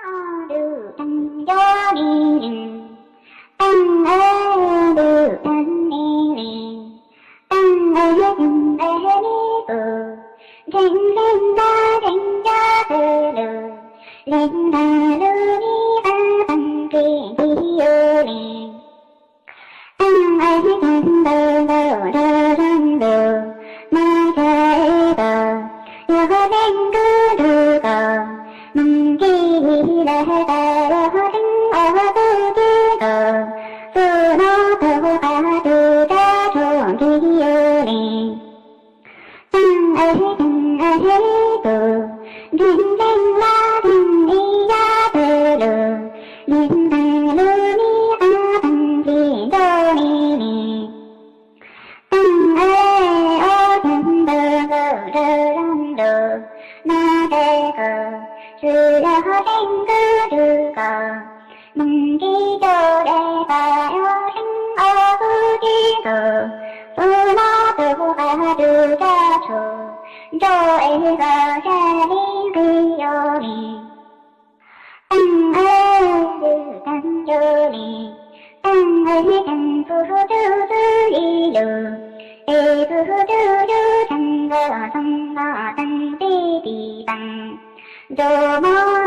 Ob tug teeg nco ni li, teeg es tug teeg ni li, teeg es teeg es li pug, ntsheej ntsheej nta ntsheej nco twg lug, ntsheej nta lug ni qab teeg qis nti yuav li. Teeg es teeg ntawm ntawm nrog zog ntug, mas tsa es koj yog qhov tseeb kuv nrug koj, moog kis yig lawm tas yog qhov tseeb os kuv tib koj, txug no tug qab tug rab tsho nti yuav li. Teeg es teeg es tug, ntsheej ntsheej lab teeg ib yam twg lug, ntsheej teeg lug ni qab teeg qis nco ni li. Teeg es ob teeg ntawm ntawm nrog zog ntug, mas tsa es koj tsi yog qhov tseeb kuv nrug koj, moog kis cov dej tas yog tseeb os kuv tib koj, txug no tug qab tug rab tsho nrog es koj sab li nqis yuav li. Teeg es tug teeg yuav li, teeg es teeg kuv tug txwv yig lug, es kuv tug yuav teeg koj txog nto teeg tib tis teeg, nrug moog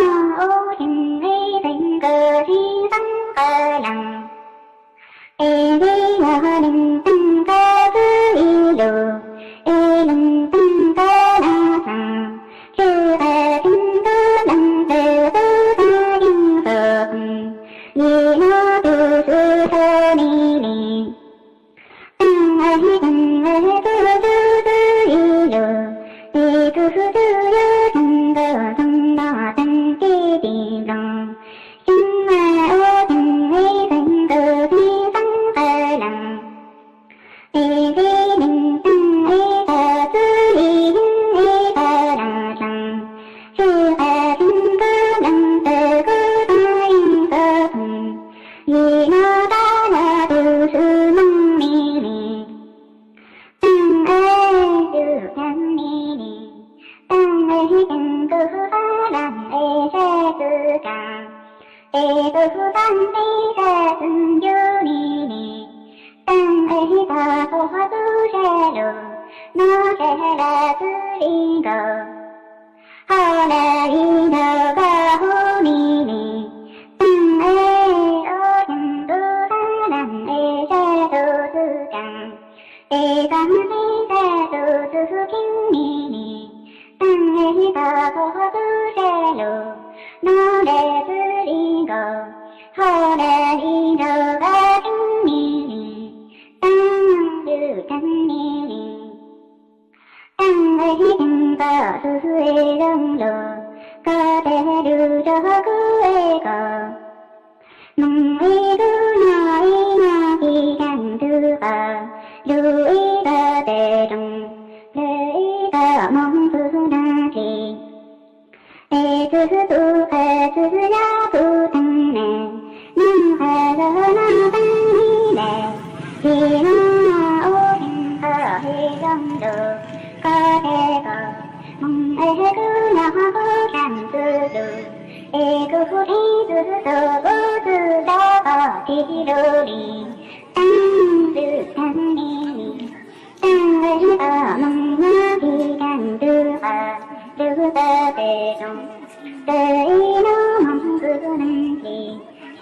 ub teeg es teeg koj sib xeeb qab leeg. Es tib yog leej teeg koj txwv yig lug, es leej teeg koj na xav, tsi qab teeg koj leej twg kuv tag yeej xav pheej, yim no tug xwb tau ni li. Teeg es teeg es kuv tug txwv yig lug, es kuv tug yuav teeg koj txog nto teeg tib tis nploog, xeeb mas ub teeg es teeg koj sib xeeb qab leeg. Es tib leej teeg es koj txwv yig yeej es koj na xav, tsi qab teeg koj leej twg kuv tag yeej xav pheej, yim no tab yog tug xwb moog ni li. Teeg es tug teeg ni li, teeg es teeg kuv qab leeg es sab txwv kaam, es kuv xab tib sab txwv ncu ni li. Teeg es tog kuv sab lug, no sab lug txwv li nkaus, ho lawv li nrug koj hu ni li. Teeg es ob teeg kuv qab leeg es sab tug txwv kaam, es koj tib sab tug txwv keeb ni li. Teeg es tog kuv sab lug, no lawv txwv li nkaus, ho lawv li nrug koj keeb ni li. Teeg tug teeg ni li. Teeg es teeg koj txwv es zoo lug, koj tes lug rua kuv es koj, moog es kuv nyob es nyob kis kaam tug qab, lug es koj tes rooj, lug es koj moog txug nraag dlig. Es txug tug qab txug yog tug teeg ne, moog qab zog noj teeb li le, yim no ub teeg koj es zoo lug, koj tes koj, moog es kuv nyob kuv kaam txug lug, es kuv tib txug tug kuv txug rua koj tig lug li. Teeg tug teeg ni li. Teeg es koj moog nyob kis kaam tug qab, lug koj tes rooj, lug es no moog txug nraag dlig,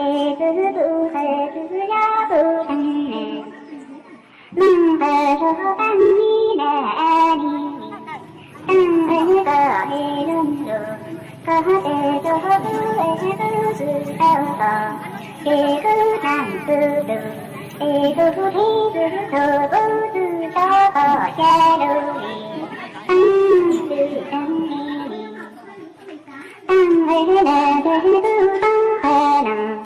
es txug tug qab txug yog tug teeg ne, moog qab zog teeb li le li. Teeg es koj es zoo lug, koj tes rua kuv es kuv txug rua koj, es kuv kaam txug lug, es kuv tib txug tug kuv txug rua koj ca lug li. Teeg tug teeg ni li. Teeg es lawv tes kuv txog qab leeg,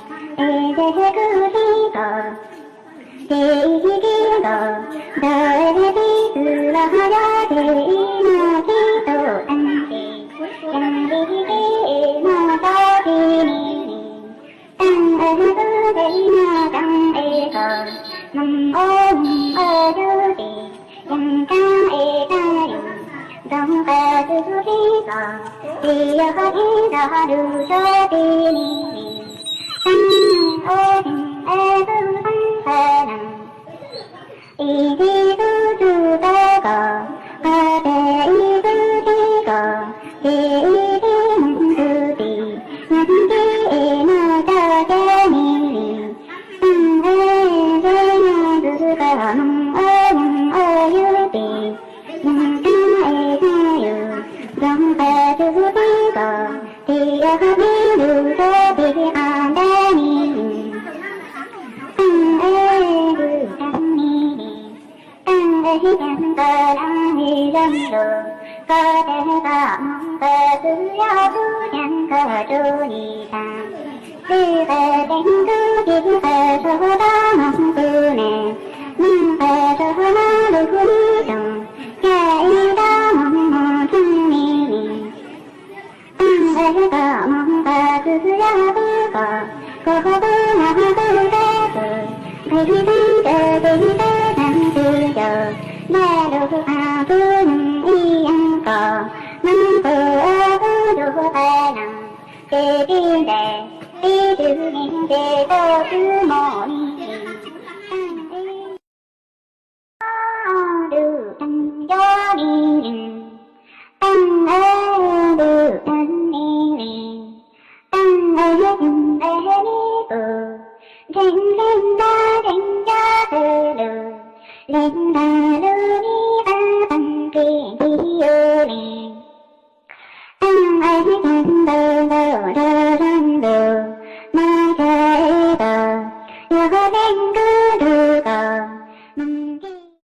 es tes kuv tib koj, tes ib tib koj, ntawm es tib txwv los yog tes ib noj tib tug teeg tes, yeej li tib es noj tau tib ni li. Teeg es kuv tes ib noj teeb es koj, moog ub moog ua tug tes, yeej kaab es kaab yug, ntxoog Qhov twg tib txoj, tib yog qhov ib txoj lus tso tib ni li. Teeb es tus teeb qhov neeg, ib tib tug txug tau koj, qhov pem ib tug tib koj, ces ib tib mus tug tib, mas tib es no tso cai ni li. Teeb es tib no txug koj mus ua neeg ua yus tib, mus kab es kab yus, zoo qhov twg tib koj, tib yog qhov ib lus tso tib qhov ntawd ni. Teeb es tus teeb ni li. Teeb es ib ceeb koj leej li zoo lus, koj tes koj mus koj txug yog tub ceeb koj tsuj li tas. Txij qhov teeb koj txij qhov tso tau mus kuv ne, mus qhov tso no lus kuv li zoo, cas ib tau mus mus tseeb li li. Teeb es koj mus koj txug yog tub koj, koj qhov tub no qhov tub teb tug, nqe tib teeb ces tib teb teeb tib ncaus, ntaj lus qhov tub neeg ib yeej koj, mas kuv ua kuv tug qhov neeg, ces tib ntes tib tug neeg ces tau tub mus li.